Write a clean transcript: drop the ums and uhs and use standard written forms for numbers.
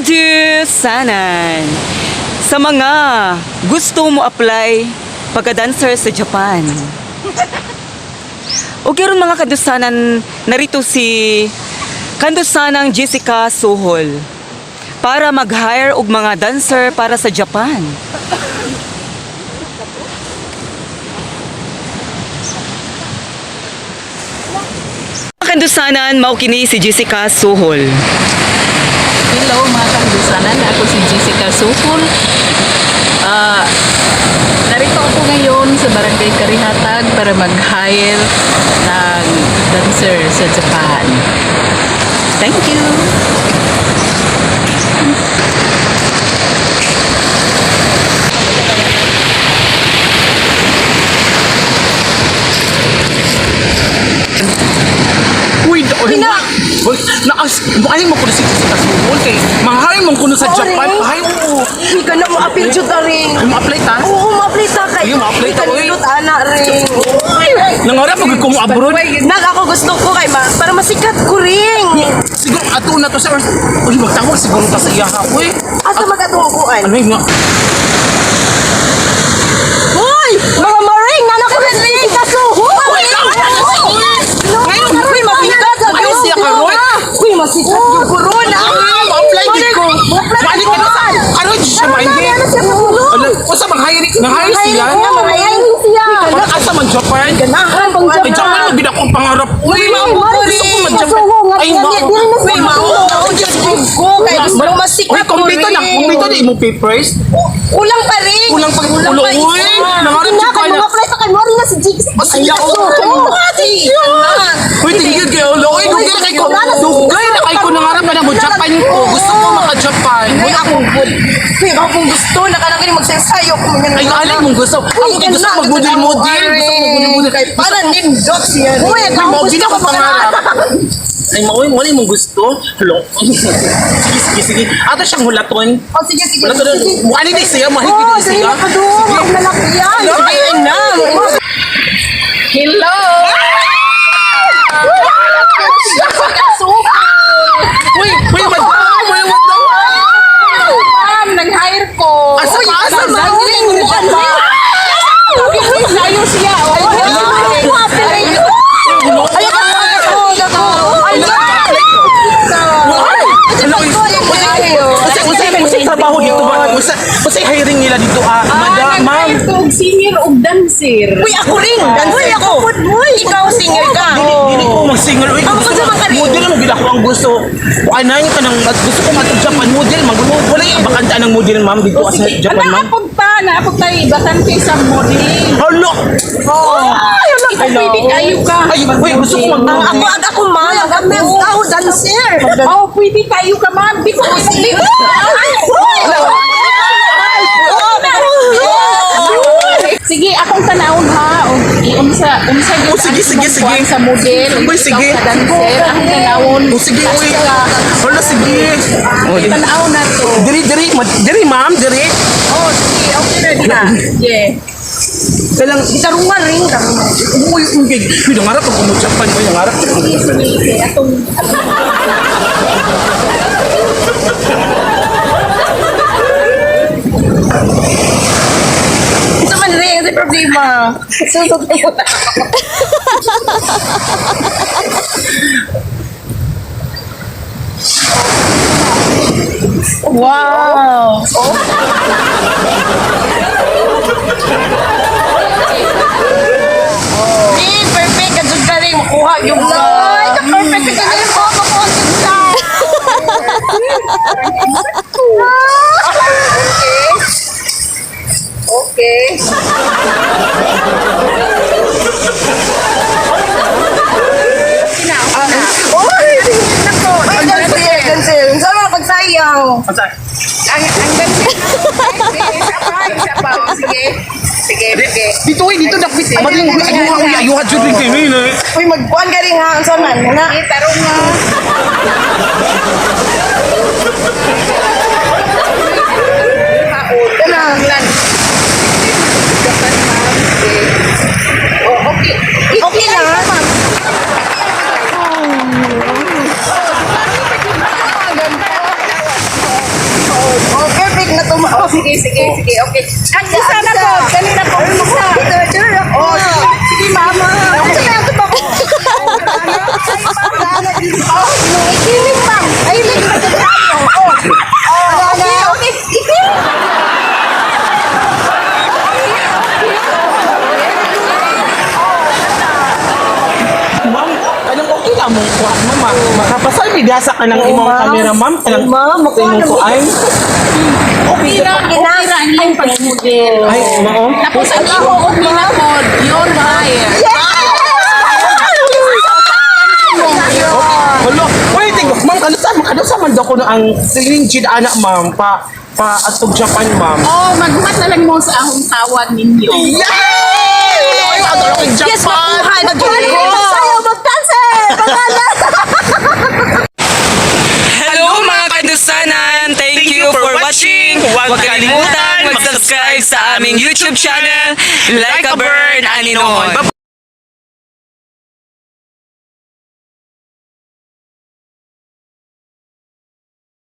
Kandusanan! Sa mga gusto mo apply pagka-dancer sa Japan. O karon, mga kandusanan, narito si Kandusanang Jessica Suhol para mag-hire og mga dancer para sa Japan. Mga kandusanan, mao kini si Jessica Suhol. Hello, mga kandusanan, ako si Jessica Sukul. Ah, narito ako ngayon sa Barangay Karihatag para mag-hire ng dancer sa Japan. Thank you. Uy, na, uy, naas, ay mo kuno si Jessica Suhol kay mahay mo kuno sa Oo, Japan. rin. Ay, oo. Hindi ka na ma-appeal jud na rin. Ay, ma-apply ta? Oo, ma-apply ta kay. Ay, ma-apply ta, oy. Kanindot ana rin. Nangarap mo ko mo abroad. Nag ako gusto ko kay ma para masikat ko rin. Siguro ato na to sa Uy, magtawag siguro ta sa iya ha. Uy, Asa magatungkuan? ano yung nga? Hoy! Mga maring, nana ko na rin kasuho. Ngayon, Uy, masikat. Ano siya karon? Uy, masikat yung corona. Ay, ma-apply gid ko. Ma-apply Maalik ka na sa Aron siya maigi. Ano siya pulong? Ano, unsa mang hiring? Nang hire siya? Hiring siya. Parang asa man Japan? Ganahan pang Ay, Japan mo gid akong pangarap. Uy, gusto ko mag-Japan. Ay, ma. Uy, mao. Diyos ko kay gusto mo masikat Uy, kompleto na. Kompleto na imong papers. Kulang pa rin. Kulang pa rin. Ulo, uy. Nangarap Na, siya kay ka na. mga apply sa kay Mori na si Jigs. Ay, ako. Uy, tingin kayo. Ulo, uy, dugay na kay ko. Dugay na kay ko. Nangarap na mo Japan ko. Gusto ko maka-Japan. Uy, ako good. Uy, ako kung gusto na kanang kini magsasayo ko man. Ay, alay mong gusto. Ako kay gusto mag-model-model. Gusto ko mag-model-model. Kay para nindot siya. Uy, Uy, ako mao gusto gid ko ako pangarap. Ay, mao mo mong gusto. Hello. Sige, sige, sige. Ato siyang hulaton. Oh, sige, sige. Hulaton. Sige. Mo ani ni siya, mo Oh, ni sige siya. na ka doon. Ang lalaki yan. Sige na. Hello! Uy, uy, madam, uy, madam. Ma'am, nag-hire ko. Asa ka, asa Dancer sa Japan. Layo siya. Oh. Usa, usa, usa trabaho dito ba? Usa, usa hiring nila dito ah, madam, ma'am. Nag-hire ko og singer og dancer. Uy, ako rin. Uy, ako. Ikaw, singer ka. Dili, dili ko mag-singer. Uy, Ang gusto gusto ko man ka rin. model mo gid ako ang gusto. Kuanan ka nang gusto ko matug Japan model, mag wala yung bakanta ng model ma'am dito sa Japan ma'am. Naapod pa, naapod tayo. Bakante sa modeling. Hello. Ikaw pwede kayo ka. Ay, uy, gusto ko Ang mag-model. ako, ang ako, ma'am. Ang ako, ako, dancer. Oh, pwede kayo ka, ma'am. Di ko di ko. Sige, akong tanawon ha. Og unsa unsa gyud Oh, sige, ang sige, imong sige. kuwan sa model. Uy, Ikaw sige. Sa dancer, akong tanawon. Oh, sige, uy. Hala, sige. Tanaw na to. Diri, diri, diri ma'am, diri. Oh, sige, okay na di na. Yeah. Kailang Tarungan rin. Tarungan. uy, uy, uy, nangarap ako mo Japan, uy, nangarap ako. Sige, sige, kay atong Ito man rin, sa problema. Susok mo na. Wow! Eh, perfect. Kadyo ka rin. Makuha yung ka. Ay, ka-perfect. Ka rin po. Makuha yung ka. Okay. Uy! Ay, dancer, dancer. Saan mo napagsayaw? Asa? Ang dancer. Sige, isa pa, isa pa. Oh, sige. Sige, sige. Dito uy, dito dakbit. Maring uy, ayuha, uy, ayuha jud rin kayo. eh. Uy, magkuhan ka rin ha. Ang saan man? Na. Sige, tarong nga. Na. Lan. Japan, ma'am. Sige. Oh, okay. Okay na. Sige, sige, sige. Okay. Ang isa na po. Dali na po. Isa. Oh, sige, sige, ma'am. Ano kaya ito ba ko? Oh, no, ikiling, ma'am. Ay, lagi magkakano. Oh, Okay, okay. Ikiling. Ma'am, anong okay lang mong kuha, ma'am? Ah. Makapasal bigasa ka ng imong camera, ma'am. Kanang Ma'am, sa imong kuan. Okay ra, okay ra ang iyong pag-model. Ay, mao. Tapos ang imo okay na po, your hire. Hello. Wait, tingko, ma'am, kano sa man daw kuno ang siling jid ana, ma'am, pa pa atog Japan, ma'am. Oh, maghumat na lang mo sa ahong tawag ninyo. Yay! Ay, ato lang Japan. Yes, makuha na jud ko. Magsayaw, mag-dancer! Pangalan! Hello, mga kandusanan! Thank you for watching! Huwag kalimutan mag-subscribe sa aming YouTube channel, Like a Bird Aninoon.